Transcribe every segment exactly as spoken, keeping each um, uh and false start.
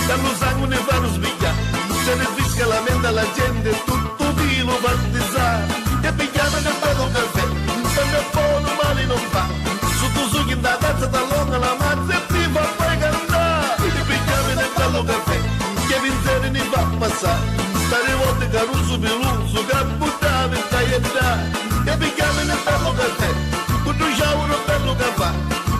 Ca lu sangu ni fa lu sbigghià, ci rinfrisca la menti a la genti e tuttu pi lu fantizà. E pigghiamini un bellu cafè, tantu è bonu mali non fa. Suttu suchi nta tazza t'allonga la mazza e ti fa poi cantà. E pigghiamini un bellu cafè, chi pinzeri ni fa passà. Stari voti carusu pilusu ca buttavi sta jedda. E pigghiamini un bellu cafè, cu ddu ciauru bellu ca fa.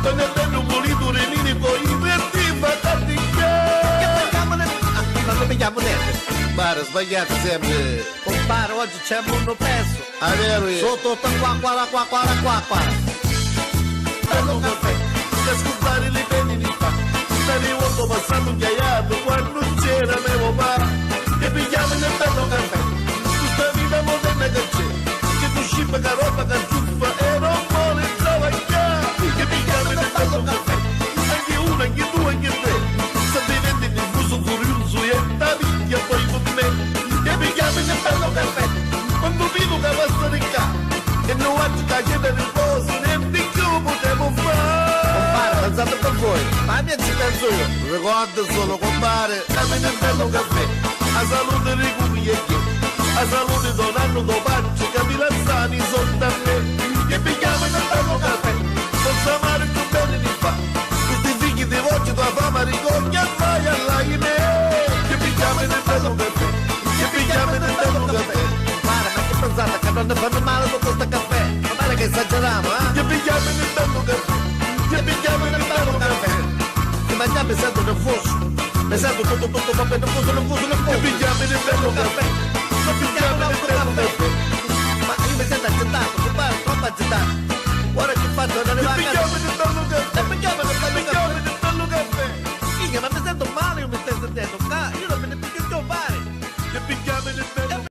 Quannu è beddu pulitu rimini coi dui e ti fa canticchià. Che pigghiamuni? Ah, non ne pigghiamu niente. Pare, sbagliate sempre. Compare, oggi c'è munnu persu. Ah, veru è. Sotto sta qua, qua, la qua, qua, la qua, qua. Bellu cafè, da scurdari li peni ni fa. Stari voti passatu chiaiatu quannu c'era me papà. Che pigghiamuni un bellu cafè, cu sta vita moderna che c'è. Chi tu scippa ca roba ca ciuffa e non voli travagghià. Chi pigghiamini un bellu cafè, anche uno, anche due, anche tre. Sta diventi nervusu, furiusu e ta pigghia poi cu me. Chi pigghiamini un bellu cafè, quantu vidu ca passa di ccà. E nu vacciu ca c'è di riposu, nenti cchiù putemu fa. Compare, pensate per voi, ma a mia ci penso io. Ricorda solo, compare. Dammi un bellu cafè, a salute di cui e chi, a salute do nannu do patri, ca mi lassani sotto a me. E pigghiamini un bellu cafè, forza amari più belli ni fa. Tutti i figli di voce tua fama ricogna e vai all'aine. E pigghiamini un bellu cafè, e pigghiamini un bellu cafè. Pare, ma che pensate che non ne fanno male tutto sto caffè? Ma pare che esageriamo, eh? E pigghiamini un bellu cafè, e pigghiamini un bellu cafè. Ti mangiami sento nervoso. Mi sento tutto, tutto, va bene, nervoso, nervoso, nervoso. Che pigghiamini un bellu cafè. Che pigghiamini un bellu cafè. Ma io mi sento agitato, compare, troppo agitato. Ora che faccio ad arrivare a casa? Che pigghiamini un bellu cafè. E pigghiamini un bellu cafè. Che pigghiamini un bellu cafè. Minchia, ma mi sento male, io mi stai sentendo. Ah, io non me ne piglio più male. Che pigghiamini un bellu